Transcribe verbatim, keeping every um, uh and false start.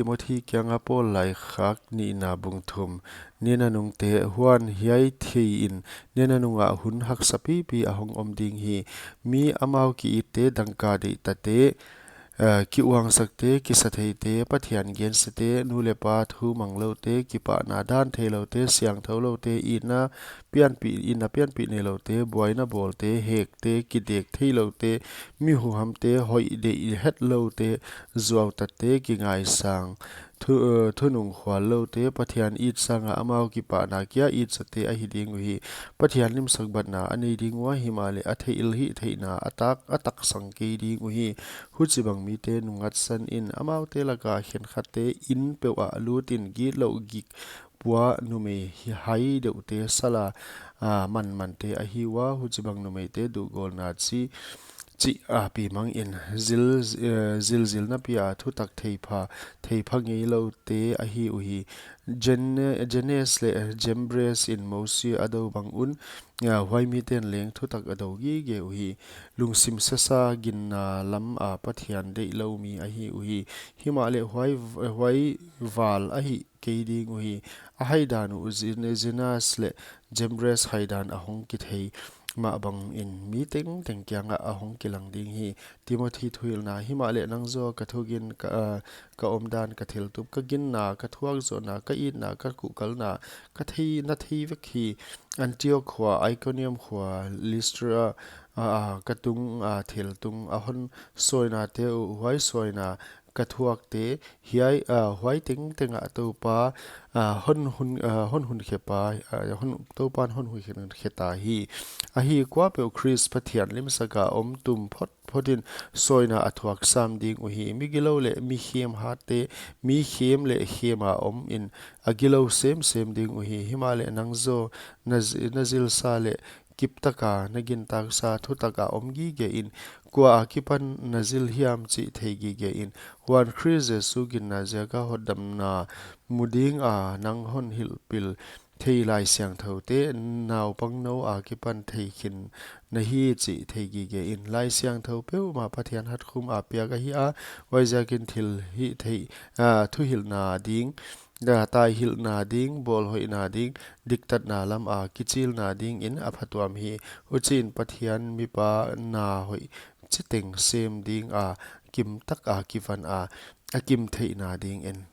Timothi kianga Paul laikhak nihna bung thum. Nena nungte, huan hiai thei in, nena nungah hun haksa pipi a hong om ding hi. Mi amau ki-itte, dangka deihtate, eh, ki-uangsakte, kisatheite, Pathian gensiate, nu le pa thu mangloute, kipahna dan theiloute, siangthou loute, itna pianpih, itna pianpih neiloute, buaina bawlte, hekte, kidek theiloute, mi huhamte, hoih deih hetloute, zuautatte, kingaisang, thu, eh, thunung khualloute, Pathian it sanga amau kipahna kia itsate ahi ding uhi. Pathian limsak batna a nei ding ua, himahleh a theihilhihtheihna a tak, a taksang kei ding uhi. Huchibang mite nungngatsan in, amaute laka khenkhatte inn peuhah lutin, gitlouh gik pua numei hi hai deuhte sala, ah, manmante ahi ua, huchibang numeite duhgawlna chi, chi, ah, pi mangin zil, eh, zilzilna pia thutak theipha, theipha ngeiloute ahi uhi. Jen-, Jannes le Jambres in Mosi a dou bang un, ah, huai miten leng thutak a dou gige uhi. Lungsim sesa ginna lama Pathian deihlou mi ahi uhi. Himahleh huai, huai val ahi kei ding uhi. A haidan uh Zin-, Jannes le Jambres haidan a hong kithei mah bangin mi tengteng kiangah a hong kilang ding hi. Timothi thuhilhna. Himahleh nang zaw ka thugin ka, ah, ka omdan, ka thiltup, ka ginna, ka thuakzawhna, ka itna, ka kuhkalna, ka thei, na thei vek hi. Antiok khua, Iconium khua, Listra, ah, ah, ka tung, ah, thil tung, a hon sawinate uh, huai sawina ka thuakte, hiai, ah, huai tengtengah Toupa, ah, hon hun, ah, hon hun khepa, ah, hon, Toupan hon hun khe, kheta hi. Ahi, kuapeuh Khrist Pathian limsaka om tum phot, photin sawina a thuak sam ding uhi. Mi gilou le mi khem hatte, mi khem le khema om in a gilou semsem ding uhi. Himahleh nang zaw na zi-, na zilsa le kiptaka na gintaksa thutaka om gige in, kua akipan na zil hiam chih thei gige in. Huan Khrist Jesu ginna ziaka hotdamna mu dinga nang hon hilhpih thei Laisiangthoute naupangnou akipan theikhin na hi chih thei gige in. Laisiangthou peuhmah Pathian hatkhum a piak ahi a, huaiziakin thil hihtheih, ah, thuhilhna ding, ah, taihilhna ding, bawlhoihna ding, diktatna lama kichilna dingin a phatuam hi. Huchiin Pathian mipa na hoih chiteng sem dinga, kimtaka kivan a, a kimtheihna dingin.